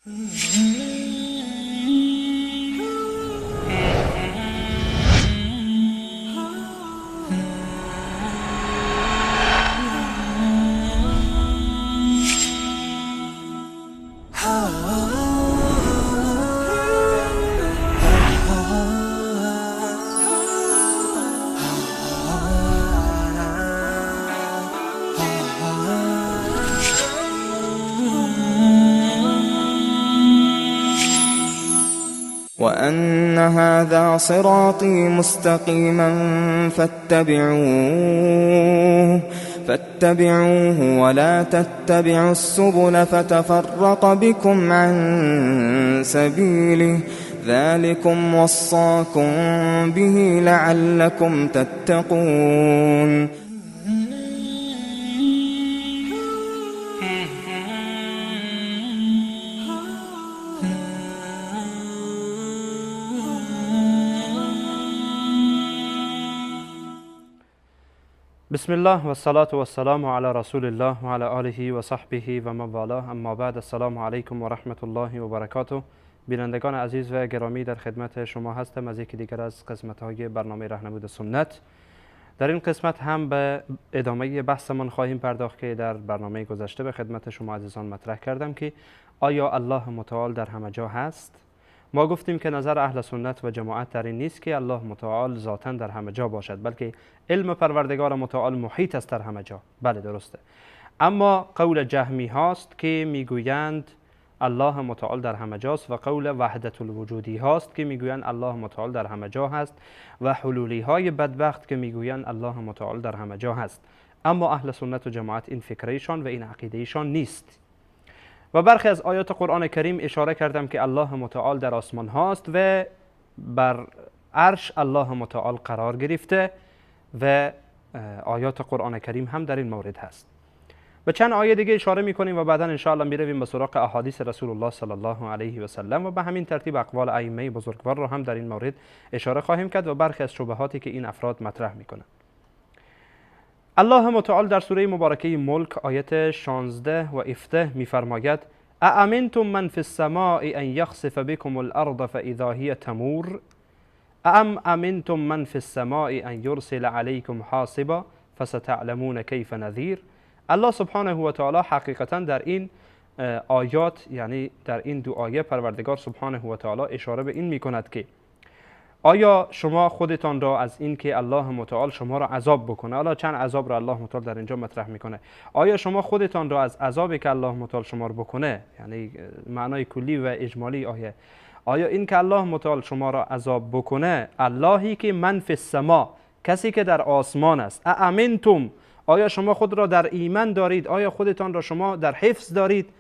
وأن هذا صراطي مستقيما فاتبعوه ولا تتبعوا السبل فتفرق بكم عن سبيله ذلكم وصاكم به لعلكم تتقون. بسم الله و الصلاة و السلام علی رسول الله و علی آله و صحبه و من والاه. اما بعد، السلام علیکم و رحمت الله و برکاته. بینندگان عزیز و گرامی، در خدمت شما هستم از یکی دیگر از قسمت‌های برنامه رهنمود سنت. در این قسمت هم به ادامه بحثمان خواهیم پرداخت که در برنامه گذشته به خدمت شما عزیزان مطرح کردم که آیا الله متعال در همه جا هست؟ ما گفتیم که نظر اهل سنت و جماعت در این نیست که الله متعال ذاتاً در همه جا باشد، بلکه علم پروردگار متعال محیط است در همه جا. بله درسته. اما قول جهمی هاست که میگویند الله متعال در همه جاست و قول وحدت الوجودی هاست که میگویند الله متعال در همه جا هست و حلولی های بدبخت که میگویند الله متعال در همه جا هست. اما اهل سنت و جماعت این فکرشان و این عقیدهشان نیست. و برخی از آیات قرآن کریم اشاره کردم که الله متعال در آسمان هاست و بر عرش الله متعال قرار گرفته و آیات قرآن کریم هم در این مورد هست. به چند آیه دیگه اشاره میکنیم و بعدا انشاءالله میرویم به سراغ احادیث رسول الله صلی الله علیه و سلم و به همین ترتیب اقوال ائمه بزرگوار را هم در این مورد اشاره خواهیم کرد و برخی از شبهاتی که این افراد مطرح میکنند. الله متعال در سوره مبارکه ملک آیت 16 و 17 میفرماید: اامنتم من فی السماء ان یخسف بكم الارض فاذا هی تمور ام امنتم من فی السماء ان یرسل علیکم حاصبا فستعلمون کیف نذیر. الله سبحانه و تعالی حقیقتا در این آیات، یعنی در این دو آیه، پروردگار سبحانه و تعالی اشاره به این میکند که آیا شما خودتان را از این که الله متعال شما را عذاب بکنه، حالا چند عذاب را الله متعال در اینجا مطرح میکنه، آیا شما خودتان را از عذابی که الله متعال شما را بکنه، یعنی معنای کلی و اجمالی آیه، آیا این که الله متعال شما را عذاب بکنه، اللهی که من فی السما، کسی که در آسمان است، امنتم، آیا شما خود را در ایمان دارید؟ آیا خودتان را شما در حفظ دارید؟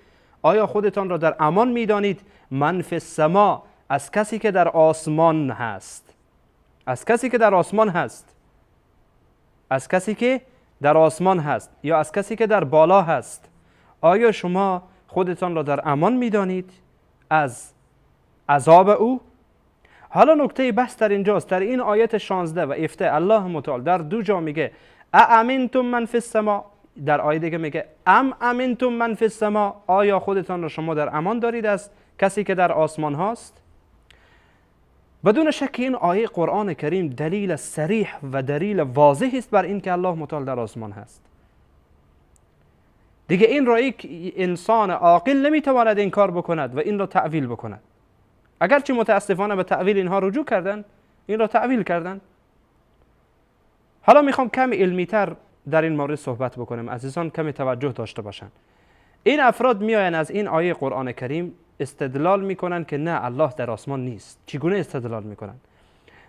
آیا خودتان را در امان میدانید؟ من فی السما، از کسی که در آسمان هست، از کسی که در آسمان هست، از کسی که در آسمان هست یا از کسی که در بالا هست، آیا شما خودتان را در امان میدانید از عذاب او؟ حالا نکته بحث در اینجاست. در این آیت 16 و 17 الله متعال در دو جا میگه اامنتم من فی السما، در آیه دیگه میگه ام امنتم من فی السما، آیا خودتان را شما در امان دارید از کسی که در آسمان هاست؟ بدون شک این آیه قرآن کریم دلیل صریح و دلیل واضح است بر این که الله متعال در آسمان هست. دیگه این را یک انسان عاقل نمیتواند این کار بکند و این را تأویل بکند. اگرچه متاسفانه به تأویل اینها رجوع کردن، این را تأویل کردن. حالا میخوام کمی علمی تر در این مورد صحبت بکنم، عزیزان کمی توجه داشته باشند. این افراد میآیند از این آیه قرآن کریم استدلال میکنن که نه، الله در آسمان نیست. چگونه استدلال میکنن؟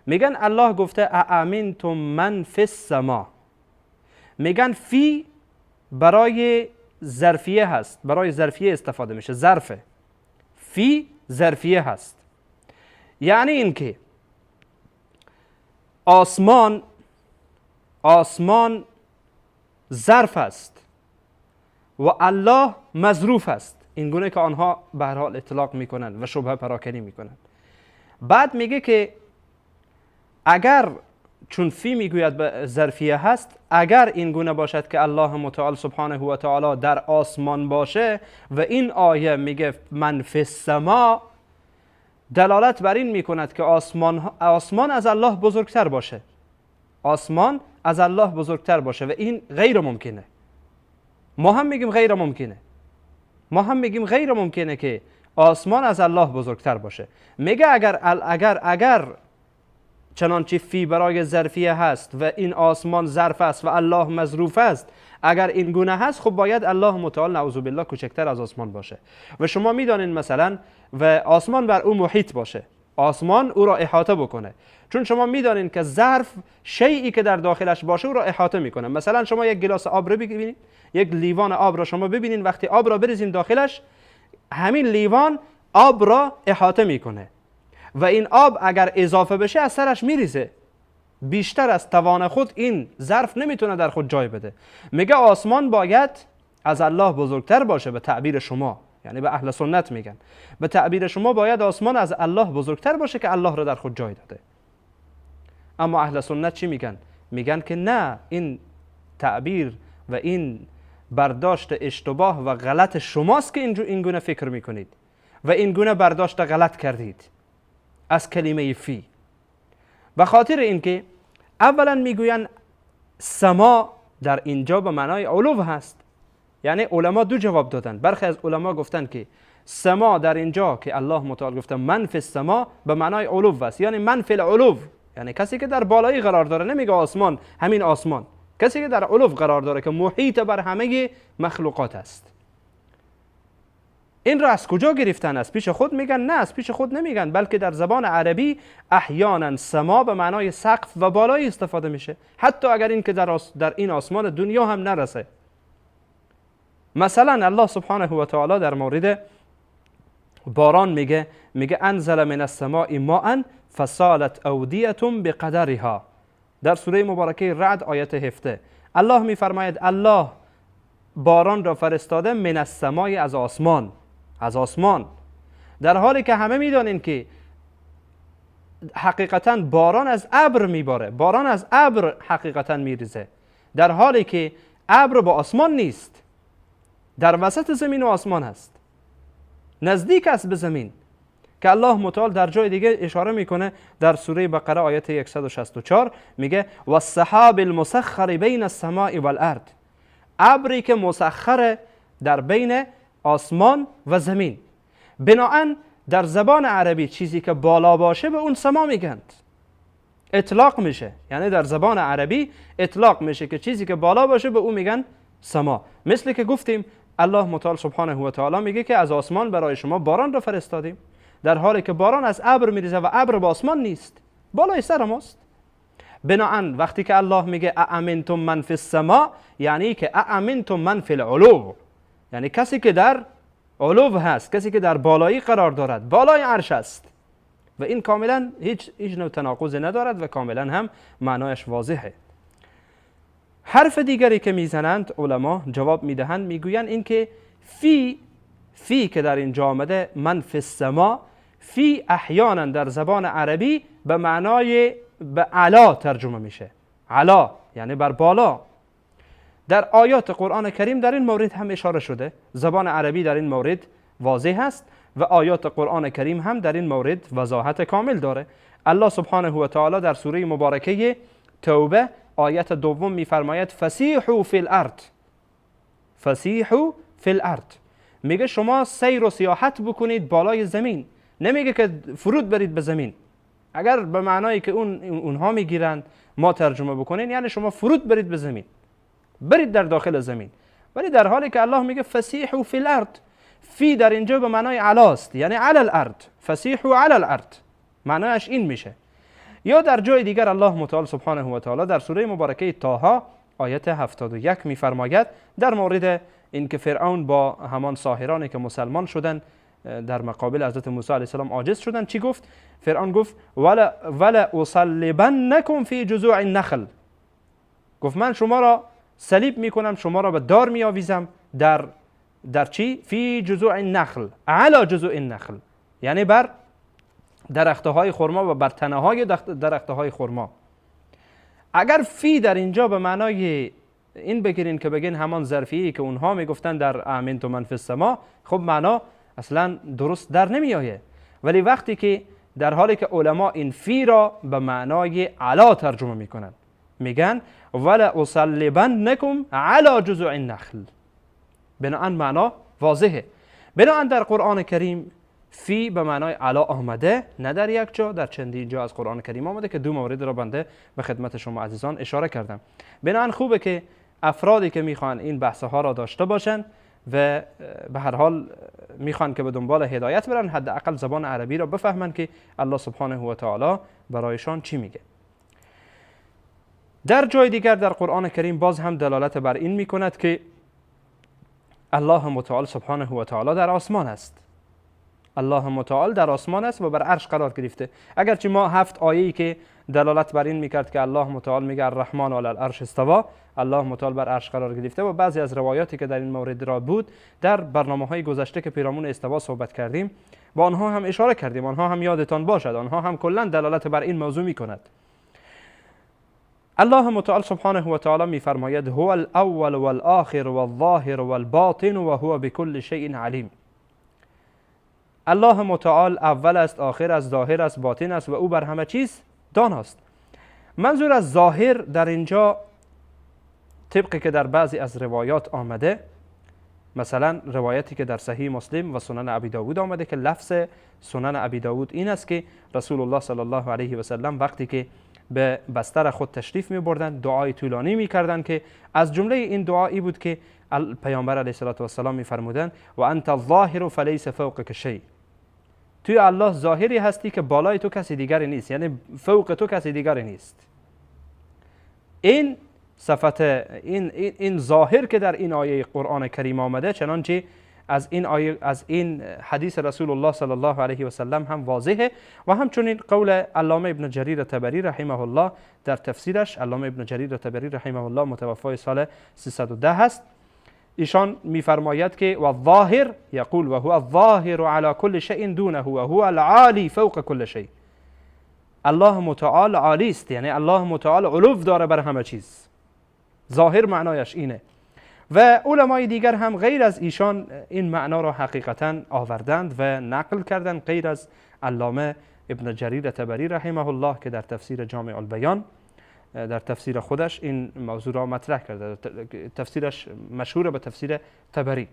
میگن الله گفته اامنتم من فی السما، میگن فی برای ظرفیه هست، برای ظرفیه استفاده میشه، ظرفه، فی ظرفیه هست، یعنی اینکه آسمان ظرف است و الله مظروف است، این گونه که آنها به هر حال اطلاق میکنند و شبهه پراکنی میکنند. بعد میگه که اگر چون فی میگوید به ظرفیه هست، اگر این گونه باشد که الله متعال سبحانه و تعالی در آسمان باشه و این آیه میگه من فی السما، دلالت بر این میکند که آسمان از الله بزرگتر باشه، آسمان از الله بزرگتر باشه و این غیر ممکنه. ما هم میگیم غیر ممکنه، ما هم میگیم غیر ممکنه که آسمان از الله بزرگتر باشه. میگه اگر چنانچه فی برای ظرفیه هست و این آسمان ظرف است و الله مظروف است، اگر این گونه هست خب باید الله متعال نعوذ بالله کوچکتر از آسمان باشه و شما میدانین مثلا و آسمان بر او محیط باشه، آسمان او را احاطه بکنه، چون شما میدانین که ظرف شیئی که در داخلش باشه او را احاطه میکنه. مثلا شما یک گلاس آب رو ببینید، یک لیوان آب را شما ببینین، وقتی آب را بریزین داخلش، همین لیوان آب را احاطه میکنه و این آب اگر اضافه بشه از سرش میریزه، بیشتر از توان خود این ظرف نمیتونه در خود جای بده. میگه آسمان باید از الله بزرگتر باشه به تعبیر شما، یعنی به اهل سنت میگن به تعبیر شما باید آسمان از الله بزرگتر باشه که الله را در خود جای داده. اما اهل سنت چی میگن؟ میگن که نه، این تعبیر و این برداشت اشتباه و غلط شماست که این گونه فکر میکنید و این گونه برداشت غلط کردید از کلمه فی. به خاطر اینکه اولا میگوین سما در اینجا به معنای علو هست، یعنی علما دو جواب دادن. برخی از علما گفتن که سما در اینجا که الله متعال گفته من فی السما به معنای علو است، یعنی من فی العلو، یعنی کسی که در بالایی قرار داره، نمیگه آسمان، همین آسمان، کسی که در علو قرار داره که محیط بر همه مخلوقات است. این را از کجا گرفتن؟ از پیش خود میگن؟ نه، از پیش خود نمیگن، بلکه در زبان عربی احیانا سما به معنای سقف و بالایی استفاده میشه، حتی اگر این که در این آسمان دنیا هم نرسه. مثلا الله سبحانه و تعالی در مورد باران میگه انزل من السماء ماء فسالت اودیه بقدرها، در سوره مبارکه رعد آیت 17 الله میفرماید الله باران را فرستاده من السماء، از آسمان، از آسمان، در حالی که همه میدانین که حقیقتا باران از ابر میباره، باران از ابر حقیقتا میریزه، در حالی که ابر با آسمان نیست، در وسط زمین و آسمان هست، نزدیک است به زمین، که الله متعال در جای دیگه اشاره میکنه در سوره بقره آیت 164 میگه والسحاب المسخر بین السماء والارض، ابری که مسخر در بین آسمان و زمین. بناهن در زبان عربی چیزی که بالا باشه به اون سما میگند، اطلاق میشه، یعنی در زبان عربی اطلاق میشه که چیزی که بالا باشه به اون میگن سما. مثل که گفتیم الله متعال سبحانه و تعالی میگه که از آسمان برای شما باران را فرستادیم، در حالی که باران از ابر میریزه و ابر با آسمان نیست، بالای سر ماست. بناهن وقتی که الله میگه اامنتم من فی السما، یعنی که اامنتم من فی العلو، یعنی کسی که در علو هست، کسی که در بالایی قرار دارد، بالای عرش است. و این کاملا هیچ نوع تناقض ندارد و کاملا هم معنایش واضحه. حرف دیگری که میزنند علما جواب میدهند، میگویند این که فی که در اینجا آمده من فی السما، فی احیانا در زبان عربی به معنای به علا ترجمه میشه، علا یعنی بر بالا. در آیات قرآن کریم در این مورد هم اشاره شده، زبان عربی در این مورد واضح است و آیات قرآن کریم هم در این مورد وضاحت کامل داره. الله سبحانه و تعالی در سوره مبارکه توبه آیت دوم میفرماید فسیحوا فی الارض، فسیحوا فی الارض، میگه شما سیر و سیاحت بکنید بالای زمین، نمیگه که فرود برید به زمین. اگر به معنایی که اونها میگیرند ما ترجمه بکنین، یعنی شما فرود برید به زمین، برید در داخل زمین، ولی در حالی که الله میگه فسیحوا فی الارض، فی در اینجا به معنای علاست، یعنی علی الارض، فسیحوا علی الارض، معنایش این میشه. یا در جای دیگر الله متعال سبحانه و تعالی در سوره مبارکه طه آیت 71 میفرماید در مورد اینکه فرعون با همان ساحرانی که مسلمان شدند در مقابل حضرت موسی علیه السلام عاجز شدند، چی گفت؟ فرعون گفت ولا اصلبنکم فی جذوع النخل، گفت من شما را صلیب میکنم، شما را به دار میآویزم در چی؟ فی جذوع النخل، علی جذوع النخل، یعنی بر درخته های خرما و بر تنه های درخته های خرما. اگر فی در اینجا به معنای این بگیرین که بگین همان ظرفیه‌ای که اونها میگفتن در امنتم من فی السما، خب معنا اصلا درست در نمیآید. ولی وقتی که در حالی که علما این فی را به معنای علا ترجمه میکنن، میگن ولأصلبنکم علی جذع النخل، بناهن معنا واضحه. بناهن در قرآن کریم فی به معنای علا آمده، نه در یک جا، در چندین جا از قرآن کریم آمده که دو مورد را بنده به خدمت شما عزیزان اشاره کردم. بناهن خوبه که افرادی که میخوان این بحث ها را داشته باشن و به هر حال میخوان که به دنبال هدایت برن، حداقل زبان عربی را بفهمن که الله سبحانه و تعالی برایشان چی میگه. در جای دیگر در قرآن کریم باز هم دلالت بر این میکند که الله متعال سبحانه و تعالی در آسمان است. الله متعال در آسمان است و بر عرش قرار گرفته. اگرچه ما 7 آیه‌ای که دلالت بر این میکرد که الله متعال میگه الرحمن علی العرش استوا، الله متعال بر عرش قرار گرفته، و بعضی از روایاتی که در این مورد را بود در برنامه‌های گذشته که پیرامون استوا صحبت کردیم با آنها هم اشاره کردیم، آنها هم یادتان باشد، آنها هم کلا دلالت بر این موضوع میکند. الله متعال سبحانه و تعالی میفرماید هو الاول والآخر والظاهر والباطن و هو بكل شیء علیم. الله متعال اول است، آخر است، ظاهر است، باطن است و او بر همه چیز داناست. منظور از ظاهر در اینجا طبقی که در بعضی از روایات آمده، مثلا روایتی که در صحیح مسلم و سنن ابی داود آمده که لفظ سنن ابی داود این است که رسول الله صلی الله علیه و سلم وقتی که به بستر خود تشریف می بردن دعای طولانی می کردن که از جمله این دعایی بود که پیامبر علیه الصلاة والسلام می فرمودن و انت الظاهر فلیس فوقک شیء، توی الله ظاهری هستی که بالای تو کسی دیگری نیست، یعنی فوق تو کسی دیگری نیست. این صفت این ظاهر که در این آیه قرآن کریم آمده، چنانچه از این آیه، از این حدیث رسول الله صلی الله علیه و سلم هم واضحه. و همچنین قول علامه ابن جریر طبری رحمه الله در تفسیرش، علامه ابن جریر طبری رحمه الله متوفای سال 310 هست، ایشان میفرماید که و الظاهر یقول و هو الظاهر علی کل شیء دونه و هو العالی فوق کل شیء. الله متعال عالی است، یعنی الله متعال علو داره بر همه چیز. ظاهر معنایش اینه. و علمای دیگر هم غیر از ایشان این معنا را حقیقتا آوردند و نقل کردند، غیر از علامه ابن جریر طبری رحمه الله که در تفسیر جامع البیان در تفسیر خودش این موضوع را مطرح کرده، تفسیرش مشهور به تفسیر طبری.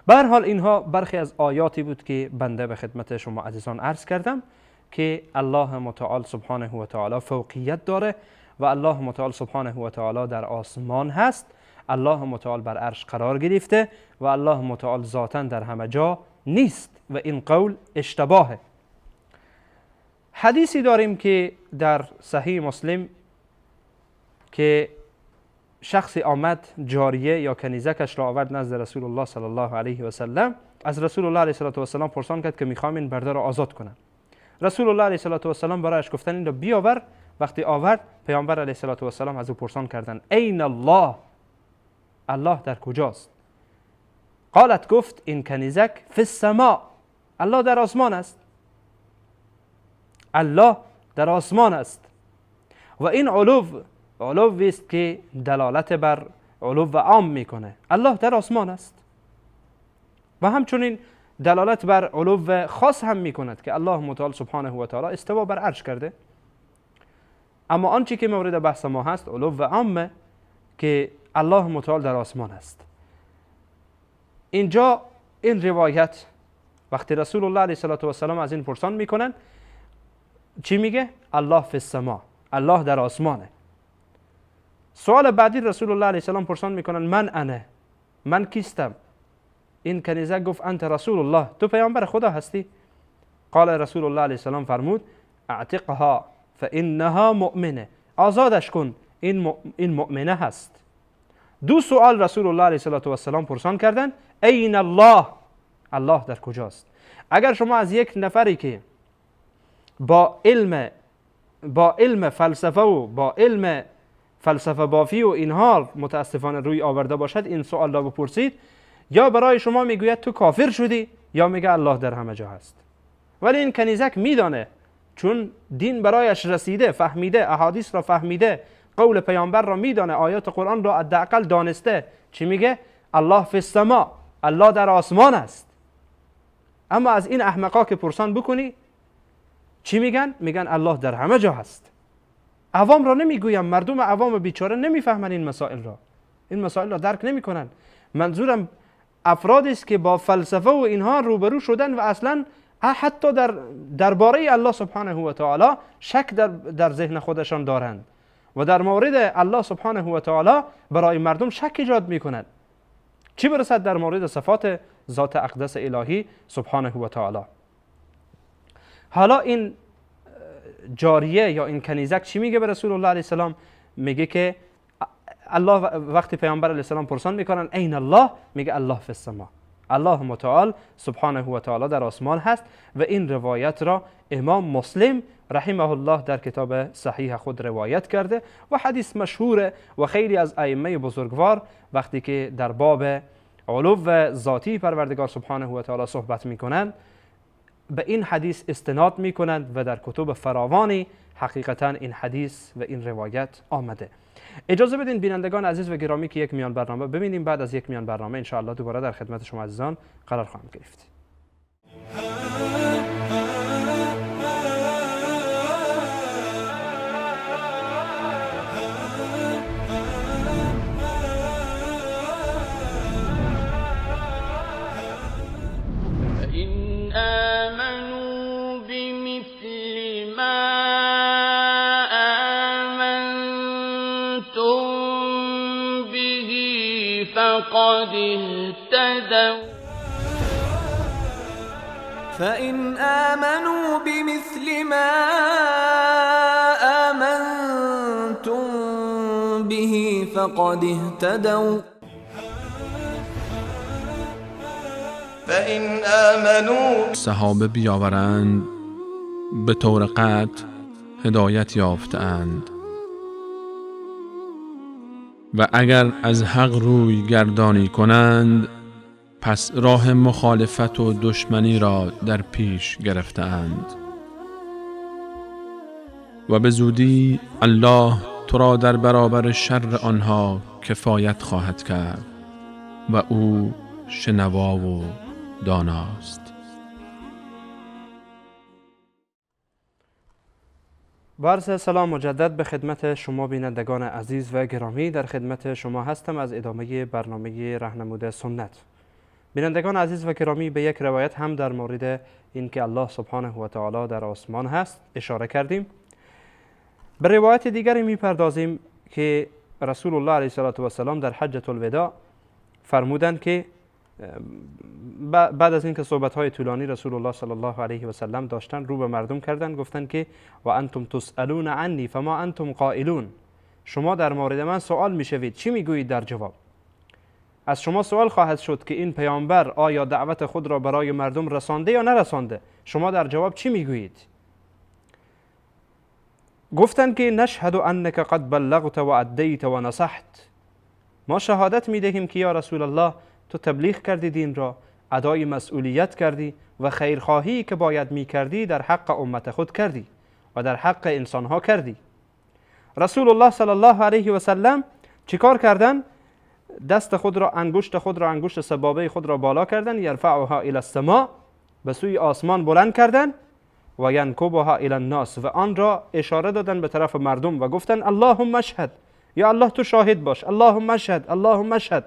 به هر حال اینها برخی از آیاتی بود که بنده به خدمت شما عزیزان عرض کردم که الله متعال سبحانه و تعالی فوقیت داره و الله متعال سبحانه و تعالی در آسمان هست، الله متعال بر عرش قرار گرفته و الله متعال ذاتاً در همه جا نیست و این قول اشتباهه. حدیثی داریم که در صحیح مسلم که شخصی آمد جاریه یا کنیزکش را آورد نزد رسول الله صلی الله علیه و سلم، از رسول الله علیه الصلاة والسلام پرسان کرد که میخوام این برده را آزاد کنم. رسول الله علیه الصلاة والسلام برایش گفتن این را بیاور. وقتی آورد پیامبر علیه الصلاة والسلام از او پرسان کردند این الله، الله در کجاست؟ قالت، گفت این کنیزک فی السماء، الله در آسمان است، الله در آسمان است. و این علو، علو است که دلالت بر علو عام میکنه، الله در آسمان است. و همچنین دلالت بر علو خاص هم میکند که الله متعال سبحانه و تعالی استوا بر عرش کرده. اما آنچه که مورد بحث ما هست علو عامه که الله متعال در آسمان است. اینجا این روایت وقتی رسول الله علیه الصلاة والسلام از این پرسان میکنن چی میگه؟ الله فی السما، الله در آسمانه. سوال بعدی رسول الله علیه السلام پرسان میکنن من انا، من کیستم؟ این کنیزه گفت انت رسول الله، تو پیامبر خدا هستی. قال رسول الله علیه السلام فرمود اعتقها فانها مؤمنه، آزادش کن، این مؤمنه هست. دو سوال رسول الله علیه الصلاة والسلام پرسان کردن این الله، الله در کجاست؟ اگر شما از یک نفری که با علم فلسفه و با علم فلسفه بافی و اینها متاسفانه روی آورده باشد این سوال را بپرسید، یا برای شما میگوید تو کافر شدی یا میگه الله در همه جا هست. ولی این کنیزک میدانه چون دین برایش رسیده، فهمیده، احادیث را فهمیده، قول پیامبر را میدانه، آیات قرآن را حداقل دانسته، چی میگه؟ الله فی السما، الله در آسمان است. اما از این احمقا که پرسان بکنی چی میگن؟ میگن الله در همه جا هست. عوام را نمیگویم، مردم عوام بیچاره نمیفهمن این مسائل را، این مسائل را درک نمیکنن. منظورم افرادی است که با فلسفه و اینها روبرو شدن و اصلا حتی درباره الله سبحانه و تعالی شک در ذهن خودشان دارند و در مورد الله سبحانه و تعالی برای مردم شک ایجاد میکنند، چی برسد در مورد صفات ذات اقدس الهی سبحانه و تعالی. حالا این جاریه یا این کنیزک چی میگه به رسول الله علیه السلام؟ میگه که الله، وقتی پیامبر علیه السلام پرسان میکنن این الله، میگه الله فی السما، الله متعال سبحانه و تعالی در آسمان هست. و این روایت را امام مسلم رحمه الله در کتاب صحیح خود روایت کرده و حدیث مشهوره و خیلی از ائمه بزرگوار وقتی که در باب علو ذاتی پروردگار سبحانه و تعالی صحبت میکنند به این حدیث استناد میکنند و در کتب فراوانی حقیقتا این حدیث و این روایت آمده. اجازه بدین بینندگان عزیز و گرامی که یک میان برنامه ببینیم، بعد از یک میان برنامه انشاءالله دوباره در خدمت شما عزیزان قرار خواهم گرفت. فقد اهتدوا فإن آمنوا بمثل ما آمنتم به فقد اهتدوا فإن آمنوا. صحابه بیاورند به طور قطع هدایت یافتند و اگر از حق روی گردانی کنند پس راه مخالفت و دشمنی را در پیش گرفتند و به زودی الله تو را در برابر شر آنها کفایت خواهد کرد و او شنوا و داناست. با عرض سلام مجدد به خدمت شما بینندگان عزیز و گرامی، در خدمت شما هستم از ادامه برنامه رهنمود سنت. بینندگان عزیز و گرامی، به یک روایت هم در مورد اینکه الله سبحانه و تعالی در آسمان هست اشاره کردیم. به روایت دیگری میپردازیم که رسول الله علیه السلام در حجة الوداع فرمودند که بعد از اینکه صحبت‌های طولانی رسول الله صلی الله علیه و سلم داشتن، رو به مردم کردن، گفتن که و انتم تسألون عنی فما انتم قائلون، شما در مورد من سوال میشوید، چی میگویید در جواب؟ از شما سوال خواهد شد که این پیامبر آیا دعوت خود را برای مردم رسانده یا نرسانده؟ شما در جواب چی میگویید؟ گفتن که نشهد انک قد بلغت و ادیت و نصحت، ما شهادت میدهیم که یا رسول الله تو تبلیغ کردی دین را، ادای مسئولیت کردی و خیرخواهی که باید میکردی در حق امت خود کردی و در حق انسانها کردی. رسول الله صلی الله علیه و سلم چیکار کردن؟ دست خود را، انگشت خود را، انگشت سبابه خود را بالا کردن، یرفعها الی السما، به سوی آسمان بلند کردن، و ینکبها الی الناس، و آن را اشاره دادن به طرف مردم و گفتن اللهم اشهد، یا الله تو شاهد باش، اللهم اشهد، اللهم اشهد.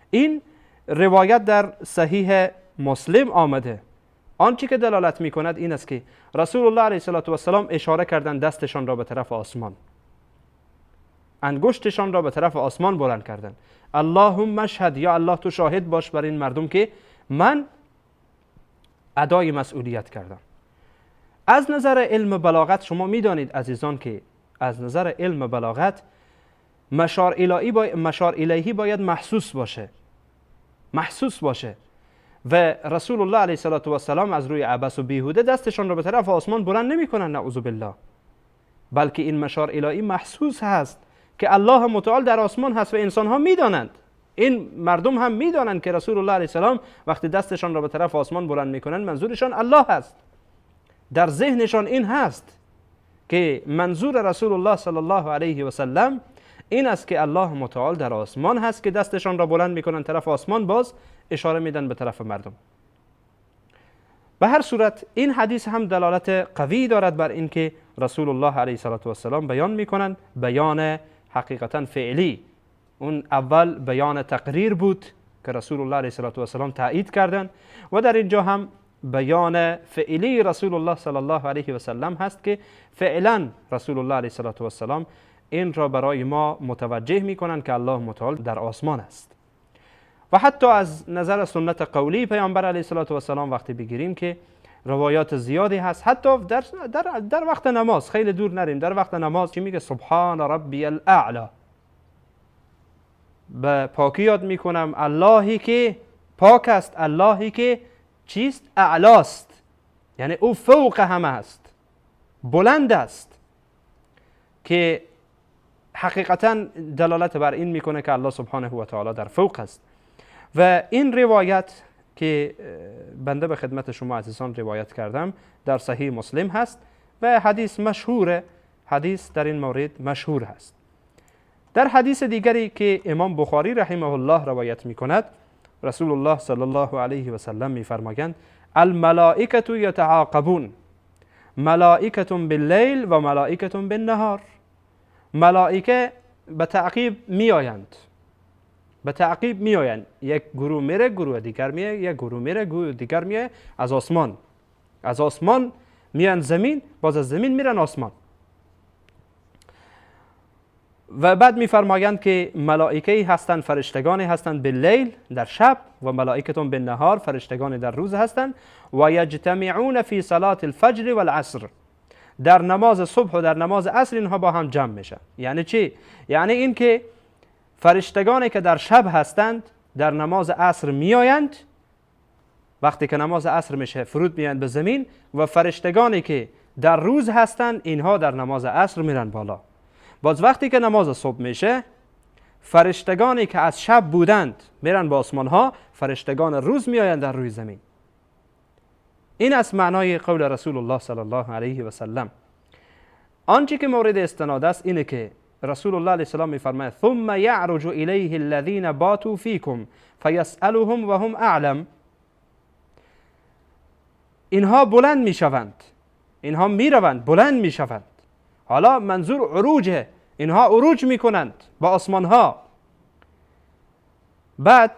این روایت در صحیح مسلم آمده. آنچه که دلالت می کند این است که رسول الله علیه السلام اشاره کردن دستشان را به طرف آسمان، انگشتشان را به طرف آسمان بلند کردن، اللهم اشهد، یا الله تو شاهد باش بر این مردم که من ادای مسئولیت کردم. از نظر علم بلاغت شما میدانید عزیزان که از نظر علم بلاغت مشار الیهی باید محسوس باشه، محسوس باشه. و رسول الله علیه السلام از روی عبث و بیهوده دستشان را به طرف آسمان بلند نمی کنن، نعوذ بالله، بلکه این مشار الهی محسوس هست که الله متعال در آسمان هست و انسان ها می دانند، این مردم هم می دانند که رسول الله علیه السلام وقتی دستشان را به طرف آسمان بلند می کنند منظورشان الله هست. در ذهنشان این هست که منظور رسول الله صلی الله علیه و سلم این است که الله متعال در آسمان هست که دستشان را بلند میکنن طرف آسمان، باز اشاره میدن به طرف مردم. به هر صورت این حدیث هم دلالت قوی دارد بر اینکه رسول الله علیه الصلاة والسلام بیان میکنند، بیان حقیقتا فعلی. اون اول بیان تقریر بود که رسول الله علیه الصلاة والسلام تایید کردند و در اینجا هم بیان فعلی رسول الله صلی الله علیه و سلم هست که فعلا رسول الله علیه الصلاة والسلام این را برای ما متوجه میکنند که الله متعال در آسمان است. و حتی از نظر سنت قولی پیامبر علیه الصلاة والسلام وقتی بگیریم که روایات زیادی هست، حتی در وقت نماز، خیلی دور نریم، در وقت نماز چی میگه؟ سبحان ربی الاعلی، به پاکی یاد میکنم اللهی که پاک است، اللهی که چیست؟ اعلاست، یعنی او فوق همه است، بلند است، که حقیقتا دلالت بر این میکنه که الله سبحانه و تعالی در فوق است. و این روایت که بنده به خدمت شما عزیزان روایت کردم در صحیح مسلم هست و حدیث مشهوره، حدیث در این مورد مشهور هست. در حدیث دیگری که امام بخاری رحمه الله روایت میکند، رسول الله صلی الله علیه و سلم میفرمایند الملائکة یتعاقبون، ملائکة باللیل و ملائکة بالنهار. ملائکه به تعقیب میآیند، به تعقیب میآیند، یک گروه میره گروه دیگر میآید، یک گروه میره گروه دیگر میآید، از آسمان، از آسمان میان زمین، باز از زمین میرن آسمان. و بعد میفرمایند که ملائکه هستند، فرشتگانی هستند باللیل در شب، و ملائکتون بالنهار، فرشتگان در روز هستند. و یجتمعون فی صلاة الفجر والعصر، در نماز صبح و در نماز عصر اینها با هم جمع میشن. یعنی چی؟ یعنی این که فرشتگانی که در شب هستند در نماز عصر میآیند، وقتی که نماز عصر میشه فرود میآیند به زمین، و فرشتگانی که در روز هستند اینها در نماز عصر میرن بالا. باز وقتی که نماز صبح میشه فرشتگانی که از شب بودند میرن به آسمان ها، فرشتگان روز میآیند در روی زمین. این است معنای قول رسول الله صلی الله علیه و سلم. آنچه که مورد استناد است اینه که رسول الله علیه السلام میفرماید ثم یعرج الیه الذین باتوا فیکم فیسألهم وهم اعلم. اینها بلند میشوند، اینها میروند، بلند میشوند. حالا منظور عروجه، اینها عروج میکنند با آسمان ها. بعد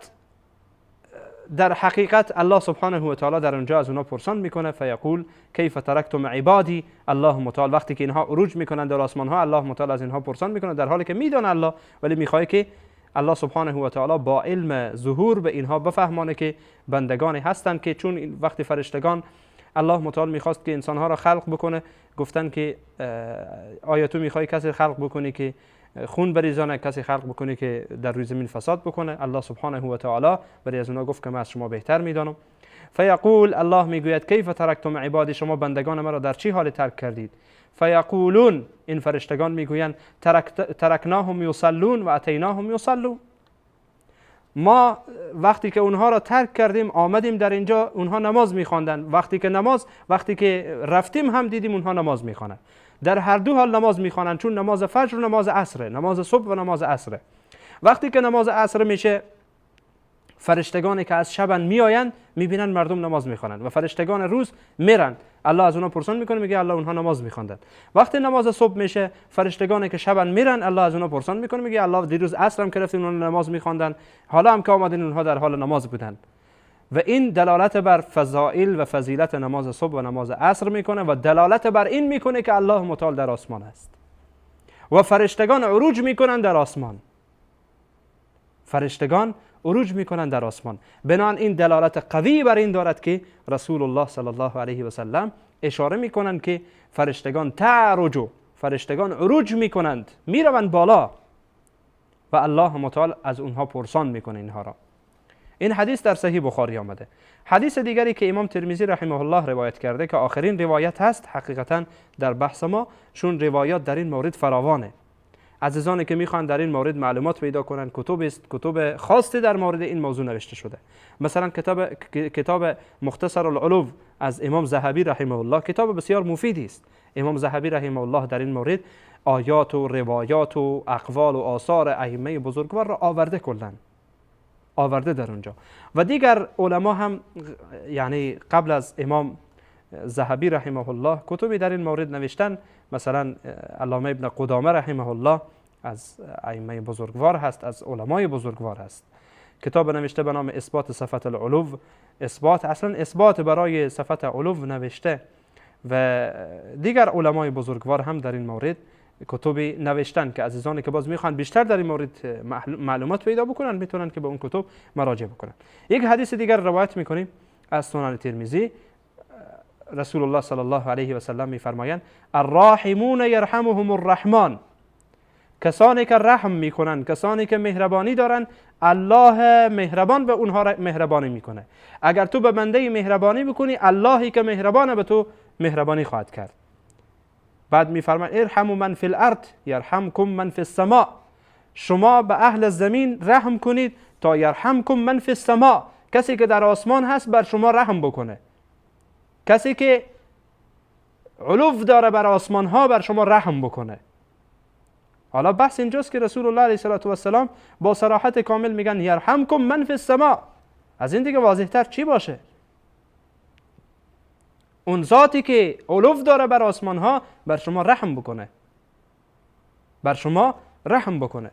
در حقیقت الله سبحانه و تعالی در اونجا از اونها پرسان میکنه فیقول کیف ترکتم عبادی. الله متعال وقتی که اینها عروج میکنند در آسمان ها، الله متعال از اینها پرسان میکنه، در حالی که میدونه الله، ولی میخواد که الله سبحانه و تعالی با علم ظهور به اینها بفهمانه که بندگانی هستند که چون وقتی فرشتگان الله متعال میخواست که انسانها را خلق بکنه، گفتن که آیا تو میخوای کسی خلق بکنی که خون بریزانه، کسی خلق بکنی که در روی زمین فساد بکنه؟ الله سبحانه و تعالی برای از اونها گفت که من از شما بهتر میدانم. فیقول الله میگوید کیف ترکتم عبادی، شما بندگان مرا در چی حال ترک کردید؟ فیقولون، این فرشتگان میگویند ترکناهم یصلون و اتیناهم یصلون. ما وقتی که اونها را ترک کردیم آمدیم در اینجا اونها نماز میخواندن، وقتی که رفتیم هم دیدیم اونها نماز میخوانند. در هر دو حال نماز میخوانند، چون نماز فجر و نماز عصر، نماز صبح و نماز عصر. وقتی که نماز عصر میشه فرشتگانی که از شبن میآیند میبینن مردم نماز میخوانند و فرشتگان روز میرن. الله از اونها پرسان میکنه، میگه الله اونها نماز میخواندند. وقتی نماز صبح میشه فرشتگانی که شبن میرن، الله از اونها پرسان میکنه، میگه الله دیروز عصر هم که رفتیم اونها نماز میخواندن، حالا هم که آمدین اونها در حال نماز بودن. و این دلالت بر فضائل و فضیلت نماز صبح و نماز عصر میکنه و دلالت بر این میکنه که الله متعال در آسمان است و فرشتگان عروج میکنن در آسمان. فرشتگان عروج میکنن در آسمان. بنابراین این دلالت قوی بر این دارد که رسول الله صلی الله علیه و سلم اشاره میکنند که فرشتگان تعرج، فرشتگان عروج میکنند، میروند بالا و الله متعال از اونها پرسان میکنه اینها را. این حدیث در صحیح بخاری آمده. حدیث دیگری که امام ترمذی رحمه الله روایت کرده که آخرین روایت هست حقیقتا در بحث ما، چون روایات در این مورد فراوانه. عزیزانی که میخوان در این مورد معلومات پیدا کنن، کتب است، کتب خاصی در مورد این موضوع نوشته شده. مثلا کتاب مختصر العلو از امام ذهبی رحمه الله کتاب بسیار مفیدی است. امام ذهبی رحمه الله در این مورد آیات و روایات و اقوال و آثار ائمه بزرگوار را آورده، کلاً آورده در اونجا. و دیگر علما هم یعنی قبل از امام ذهبی رحمه الله کتبی در این مورد نوشتن. مثلا علامه ابن قدامه رحمه الله از ائمه بزرگوار هست، از علمای بزرگوار هست، کتاب نوشته به نام اثبات صفت العلو. اثبات، اصلا اثبات برای صفت علو نوشته. و دیگر علمای بزرگوار هم در این مورد کتبی نوشتن که عزیزانی که باز میخوان بیشتر در این مورد معلومات پیدا بکنن میتونن که به اون کتب مراجعه بکنن. یک حدیث دیگر روایت میکنیم از سنن ترمذی. رسول الله صلی الله علیه و سلم میفرمایند الراحمون یرحمهم الرحمن، کسانی که رحم میکنن، کسانی که مهربانی دارن، الله مهربان به اونها مهربانی میکنه. اگر تو به بنده مهربانی بکنی، اللهی که مهربانه به تو مهربانی خواهد کرد. بعد میفرمایند ارحموا من فی الارض یرحمکم من فی السماء، شما به اهل زمین رحم کنید تا یرحمکم من فی السماء، کسی که در آسمان هست بر شما رحم بکنه، کسی که علو داره بر آسمان ها بر شما رحم بکنه. حالا بحث اینجاست که رسول الله علیه الصلاة والسلام با صراحت کامل میگن یرحمکم من فی السماء. از این دیگه واضح تر چی باشه؟ اون ذاتی که علو داره بر آسمان ها بر شما رحم بکنه، بر شما رحم بکنه.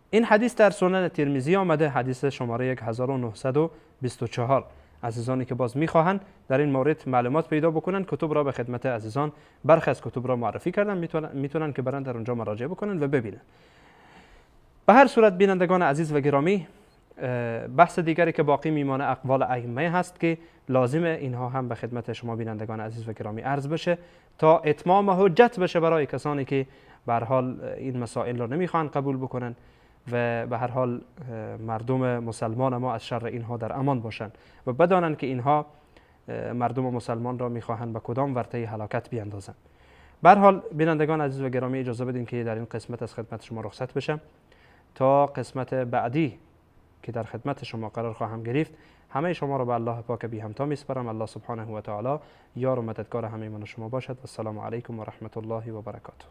این حدیث در سنن ترمذی آمده، حدیث شماره 1924. عزیزانی که باز میخواهند در این مورد معلومات پیدا بکنن، کتب را به خدمت عزیزان، برخی از کتب را معرفی کردن، میتونن که برن در اونجا مراجعه بکنن و ببینن. به هر صورت بینندگان عزیز و گرامی، بحث دیگری که باقی میمانه اقوال ائمه هست که لازمه اینها هم به خدمت شما بینندگان عزیز و گرامی عرض بشه تا اتمام حجت بشه برای کسانی که به هر حال این مسائل را نمیخوان قبول بکنن و به هر حال مردم مسلمان ما از شر اینها در امان باشند و بدانند که اینها مردم مسلمان را میخواهند به کدام ورطه هلاکت بیاندازند. به هر حال بینندگان عزیز و گرامی، اجازه بدین که در این قسمت از خدمت شما رخصت بشم تا قسمت بعدی که در خدمت شما قرار خواهم گرفت. همه شما را به الله پاک بی همتا میسپارم. الله سبحانه و تعالی یار و مددگار همه من و شما باشد. و السلام علیکم و رحمت الله و برکاته.